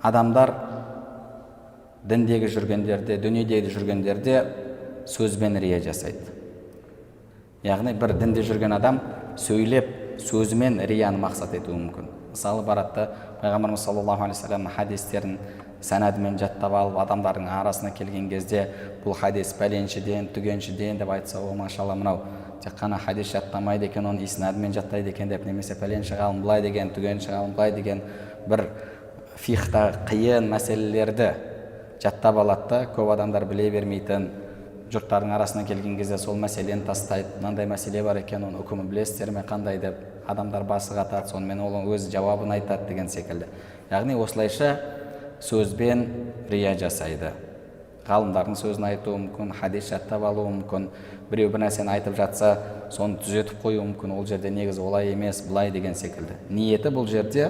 Адамдар діндегі жүргендерде, дүниедегі жүргендерде сөзбен рия жасайды. Яғни бір дінде жүрген адам сөйлеп, сөзімен рияны мақсат етуі мүмкін. Мысалы, барады да, Пайғамбарымыз саллаллаху алейхи уассаламның хадистерін сәнәдімен жаттап алып, адамдардың арасына келген кезде бұл хадис пәленшеден, түгеншеден деп айтса, о, машалла, мынау тек қана хадис жаттамайды екен, оны иснадымен жаттайды екен деп, немесе пәленші ғалым былай деген, түгенші ғалым былай деген бір фихта қиын мәселелерді жаттап алады да, көп адамдар біле бермейтін, жұрттардың арасына келген кезде сол мәселені тастайды. Мынандай мәселе бар екен, оның үкімін білесіздер ме, қандай деп адамдар басы қатады, сонымен ол өз жауабын айтады деген секілді. Яғни осылайша сөзбен рия жасайды. Ғалымдардың сөзін айтуы мүмкін, хадис жаттап алуы мүмкін, біреу бір нәрсені айтып жатса, соны түзетіп қоюы мүмкін, ол жерде негізі олай емес, былай деген секілді. Ниеті бұл жерде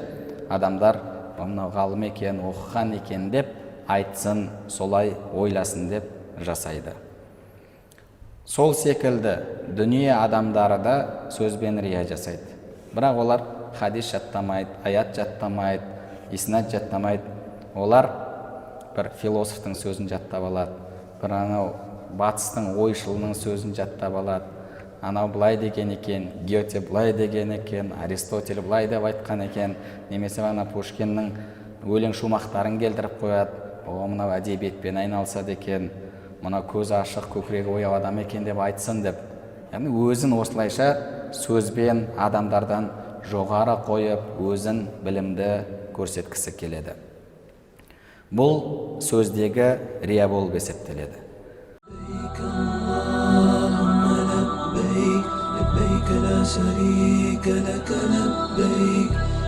адамдар мынау ғалым екен, оқыған екен деп айтсын, солай ойласын деп жасайды. Сол секілді дүние адамдары да сөзбен рия жасайды, бірақ олар хадис жаттамайды, аят жаттамайды, иснад жаттамайды. Олар бір философтың сөзін жаттап алады, бір анау батыстың ойшылының сөзін жаттап алады. Анау былай деген екен, Гёте былай деген екен, Аристотель былай деп айтқан екен, немесе ана Пушкиннің өлең шумақтарын келтіріп қояды. О, мынау әдебиетпен айналысады екен, мынау көзі ашық, көкірегі ояу адам екен деп айтсын деп. Яғни өзін осылайша сөзбен адамдардан жоғары қойып, өзін білімді көрсеткісі келеді. Бұл сөздегі рия болып есептеледі. لبيك اللهم لبيك، لبيك لا شريك لك لبيك.